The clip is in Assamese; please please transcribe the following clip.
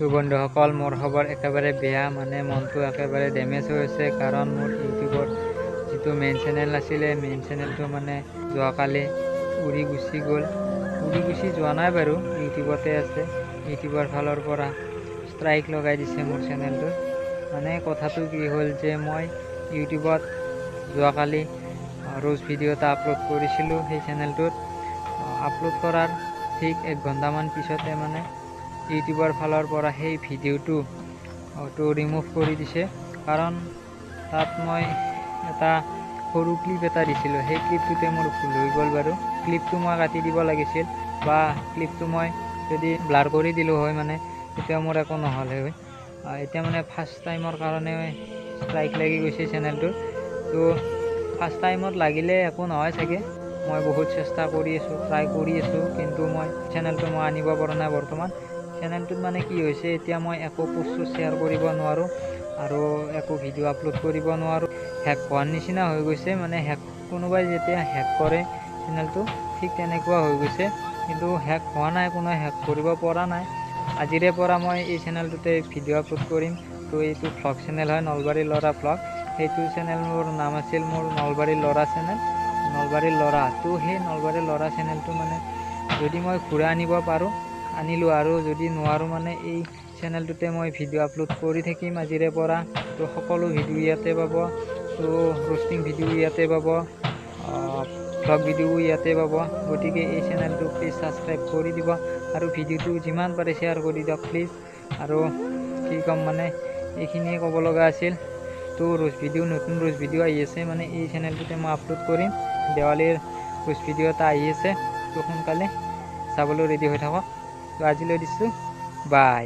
তো বন্ধুসকল, মোৰ খবৰ একেবাৰে বেয়া, মানে মনটো একেবাৰে ডেমেজ হৈ আছে। কাৰণ মোৰ ইউটিউবৰ যিটো মেইন চেনেল আছিলে, মেইন চেনেলটো মানে যোৱাকালি উৰি গুচি গ'ল। উৰি গুচি যোৱা নাই বাৰু, ইউটিউবতে আছে। ইউটিউবৰ ফালৰ পৰা ষ্ট্ৰাইক লগাই দিছে মোৰ চেনেলটোত। মানে কথাটো কি হ'ল যে মই ইউটিউবত যোৱাকালি ৰোজ ভিডিঅ' এটা আপলোড কৰিছিলোঁ। সেই চেনেলটোত আপলোড কৰাৰ ঠিক 1 ঘণ্টামান পিছতে মানে ইউটিউবৰ ফালৰ পৰা সেই ভিডিঅ'টো ৰিমুভ কৰি দিছে। কাৰণ তাত মই এটা সৰু ক্লিপ এটা দিছিলোঁ, সেই ক্লিপটোতে মোৰ ভুল হৈ গ'ল বাৰু। ক্লিপটো মই কাটি দিব লাগিছিল, বা ক্লিপটো মই যদি ব্লাৰ কৰি দিলোঁ হয় মানে তেতিয়া মোৰ একো নহ'লে হয়। এতিয়া মানে ফাৰ্ষ্ট টাইমৰ কাৰণে ষ্ট্ৰাইক লাগি গৈছে চেনেলটোত। তো ফাৰ্ষ্ট টাইমত লাগিলে একো নহয় চাগে। মই বহুত চেষ্টা কৰি আছোঁ, ট্ৰাই কৰি আছোঁ, কিন্তু মই চেনেলটো মই আনিব পৰা নাই বৰ্তমান। চেনেলটোত মানে কি হৈছে, এতিয়া মই একো পষ্ট শ্বেয়াৰ কৰিব নোৱাৰোঁ আৰু একো ভিডিঅ' আপলোড কৰিব নোৱাৰোঁ। হেক হোৱাৰ নিচিনা হৈ গৈছে, মানে হেক কোনোবাই যেতিয়া হেক কৰে চেনেলটো ঠিক তেনেকুৱা হৈ গৈছে। কিন্তু হেক হোৱা নাই, কোনোৱে হেক কৰিব পৰা নাই। আজিৰে পৰা মই এই চেনেলটোতে ভিডিঅ' আপলোড কৰিম। তো এইটো ভ্লগ চেনেল হয়, নলবাৰীৰ ল'ৰা ভ্লগ। সেইটো চেনেল মোৰ নাম আছিল মোৰ নলবাৰীৰ ল'ৰা চেনেল, নলবাৰীৰ ল'ৰা। তো সেই নলবাৰীৰ ল'ৰা চেনেলটো মানে যদি মই ঘূৰাই আনিব পাৰোঁ আনিলোঁ, আৰু যদি নোৱাৰোঁ মানে এই চেনেলটোতে মই ভিডিঅ' আপলোড কৰি থাকিম আজিৰে পৰা। তো সকলো ভিডিঅ' ইয়াতে পাব, তো ৰোষ্টিং ভিডিঅ' ইয়াতে পাব, ভ্লগ ভিডিঅ' ইয়াতে পাব। গতিকে এই চেনেলটো প্লিজ ছাবস্ক্ৰাইব কৰি দিব আৰু ভিডিঅ'টো যিমান পাৰে শ্বেয়াৰ কৰি দিয়ক প্লিজ। আৰু কি ক'ম মানে এইখিনিয়ে ক'ব লগা আছিল। তো ৰোজ ভিডিঅ', নতুন ৰোজ ভিডিঅ' আহি আছে, মানে এই চেনেলটোতে মই আপলোড কৰিম। দেৱালীৰ ৰোজ ভিডিঅ' এটা আহি আছে, তো সোনকালে চাবলৈ ৰেডি হৈ থাকক। তো আজিলৈ দিছোঁ, বাই।